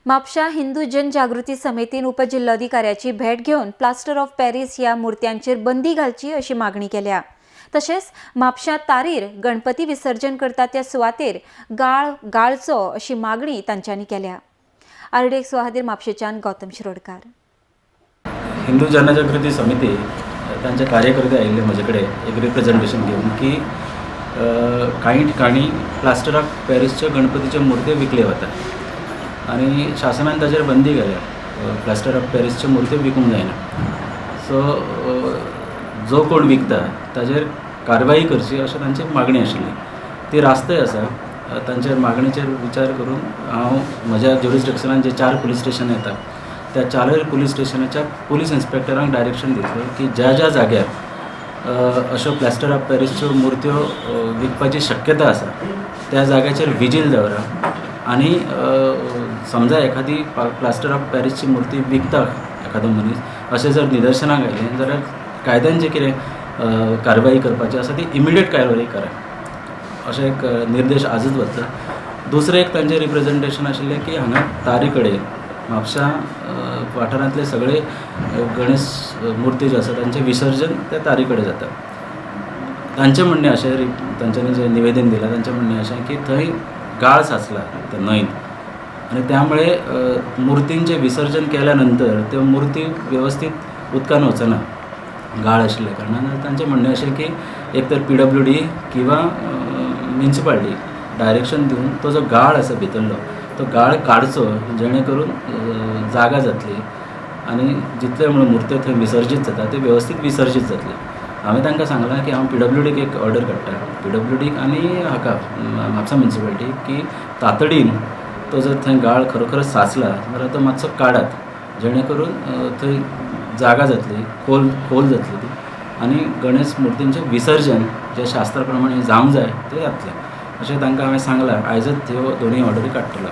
म्हापशा हिंदू जनजागृती समितीन उपजिल्लोधिकाऱ्याची भेट घेवन प्लास्टर ऑफ पॅरिस ह्या मूर्त्यांचेर बंदी घालची अशी मागणी केल्या. तशेंच म्हापशा तारीर गणपती विसर्जन करता त्या सुवातेर गाळ गाळचो अशी मागणी तांच्यांनी केल्या. आरडीएक्स खातीर म्हापशेच्यान गौतम शिरोडकार. हिंदू जनजागृती समिती तांचे कार्यकर्ते आयिल्ले म्हजे कडेन एक रिप्रेझेंटेशन घेवन की कांय ठिकाणी प्लास्टर ऑफ पॅरिसच्यो गणपतीच्यो मुर्त्यो विकल्यो वता आनी शासनान ताचेर बंदी घाल्या. प्लास्टर ऑफ पॅरिसच्यो मुर्त्यो विकूंक जायना. सो जो कोण विकता ताचेर कारवाई करची अशें तांची मागणी आशिल्ली. ती रास्तय आसा. तांच्या मागणीचेर विचार करून हांव म्हज्या ज्युरिस्डिक्शनान जे 4 पुलीस स्टेशन येता त्या 4 पुलीस स्टेशनाच्या पुलीस इन्स्पेक्टरांक डायरेक्शन दितलो की ज्या ज्या जाग्यार अश्यो प्लास्टर ऑफ पॅरिसच्यो मुर्त्यो विकपाची शक्यता आसा त्या जाग्याचेर विजील दवरा आनी समजा एखादी प्लास्टर ऑफ पॅरिसची मूर्ती विकता एखादो मनीस अशें जर निदर्शनाक आयलें जाल्यार कायद्यान जें कितें कारवाई करपाची आसा ती इमिडिएट कारवाई करा अशें एक निर्देश आजूच वतलो. दुसरें एक तांचें रिप्रेझेंटेशन आशिल्लें की हांगा तारी कडेन म्हापशा वाठारांतले सगळे गणेश मुर्ती ज्यो आसा तांचें विसर्जन त्या तारी कडेन जाता. तांचें म्हणणें अशें, तांच्यांनी जें निवेदन दिलां तांचें म्हणणें अशें की थंय गाळ साचला त्या न्हंयत आनी त्यामुळे मुर्तींचें विसर्जन केल्या नंतर त्यो मुर्ती वेवस्थीत उदकान वचना गाळ आशिल्ल्या कारणान. तांचें म्हणणें अशें की एक तर PWD किंवा म्युनिसिपालिटी डायरेक्शन दिवन तो जो गाळ आसा भितरलो तो गाळ काडचो जेणे करून जागा जातली आनी जितले म्हणून मुर्त्यो थंय विसर्जीत जाता ते वेवस्थीत विसर्जीत जातले. हांवें तांकां सांगलां की हांव PWDक एक ऑर्डर काडटा, PWDक आनी हाका म्हापसा म्युनिसिपालिटी की तातडीन तो जर थंय गाळ खरोखरच साचला जाल्यार तो मातसो काडात जेणे करून थंय जागा जातली, खोल खोल जातली ती आनी गणेश मुर्तींचें विसर्जन जें शास्त्रा प्रमाणे जावंक जाय तें जातलें अशें तांकां हांवें सांगलां. आयजच ह्यो दोनूय ऑर्डरी काडटलो.